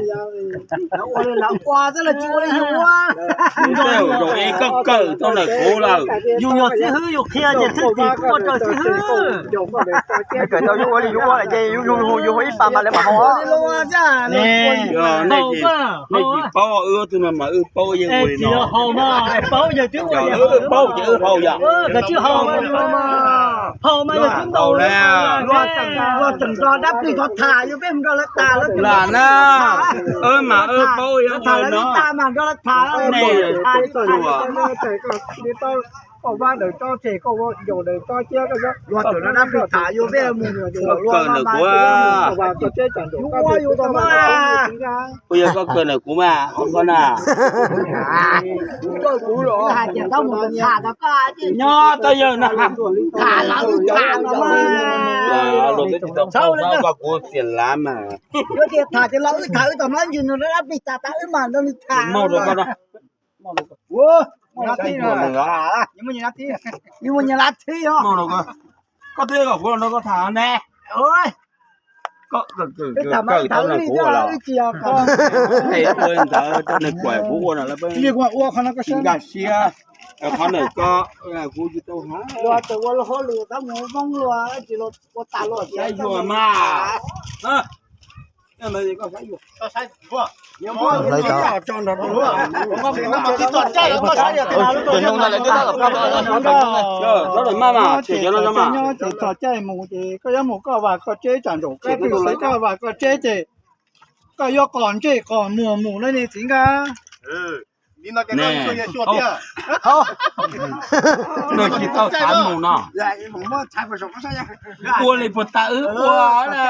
Ua li lawv ua xwb los tsis ua li yus ua. Yus yog ib koj kawm tau ntawm kuv lawm. Yus yog xib hwb yus qhia ces thwj tim kuj ua raws xib hwb. Kawm tau yus ua li yus ua lawm ces yus yus yus ua ib pas mas lawv mam haus. Nej tsis paub wb tus no mas wb paub yeej ua li no. Wb paub ces wb haus yom. Haus na. Luag tseem nrog dab plig thov tham yus peb mus nrog lawv tas lawv lam na. Wb mas wb paub yog tham lawv no. Tas mas nrog lawv tham. Nej koj ua daws tso ces koj ua yaus daws tso cia koj. Luag tseem nrog dab plig tham yus peb mus. Koj kawm ntawm kuv. Yus ua yus tom no. Kuv yog koj kawm ntawm kuv mas koj na. Hais tias tau mus tham tau koj nyob tau yawg na. Tham los wb tham los mas. Los teb tsis tau paub kuv txias lav mas. Yuav tias tham ces los wb tham wb tom no ntsis nws dab plig tas tas wb mas nrog nws tham. Muaj nyias lav thib os. Koj twb kom kuv los nrog koj tham ne. Koj kawm tau nws kuv ua los. Ua ntawd rau nws kuam kuv ua no lawv nkag siab. Qhov ntawm koj kuv tsis tau hais. Ua hauj lwm tab mus Hmoob luag tsis ua tas luag saib yuag mas. Txog caij mus ces koj yuav mus koj vaj koj tsev, tsam nraum koj twg xwv koj vaj koj tsev ces koj yuav qos ntsej qos muag mus na niag txiv nkawd. Nws tsis tau xav mus no. Ua li puas tas wb ua na.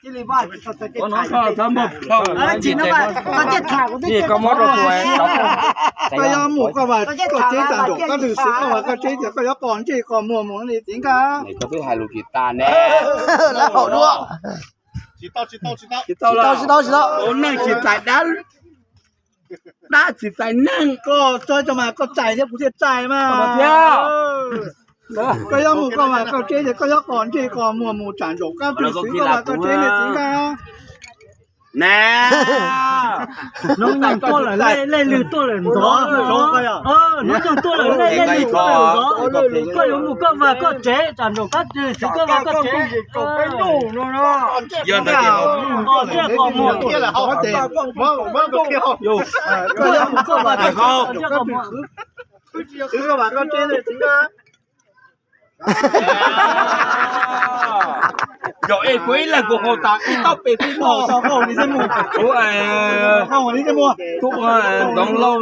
Koj yuav mus koj vaj koj tsev, tsam nraum koj twg xwv koj vaj koj tsev ces koj yuav qos ntsej qos muag mus na niag txiv nkawd. Koj twb hais lus tsis tas ne. Lawv haum dua. Tsis tau, tsis tau, tsis tau. Ua neej tsis txais dab, dab tsis txais neeg. Koj txhob tso mas koj txais thiab kuv thiaj txais mas. Koj yuav mus koj vaj koj tsev ces koj yuav qos ntsej qos muag mus, tsam nraum koj twg xwv koj vaj koj tsev niag txiv nkawd. Na, hnub nyoog tuaj lawm, lej lwg tuaj lawm ntxov. Hnub nyoog tuaj lawm, lej lwg tuaj lawm ntxov. Koj yuav mus koj vaj koj tsev, tsam nraum koj twg xwv koj vaj koj tsev. Yog ntawd ces, koj yuav mus koj vaj koj tsev, koj vaj koj tsev. Yog es kuv ib leeg kuv haus tas ib taub pem xwb mus. Kuv, kuv ntxoov lauj.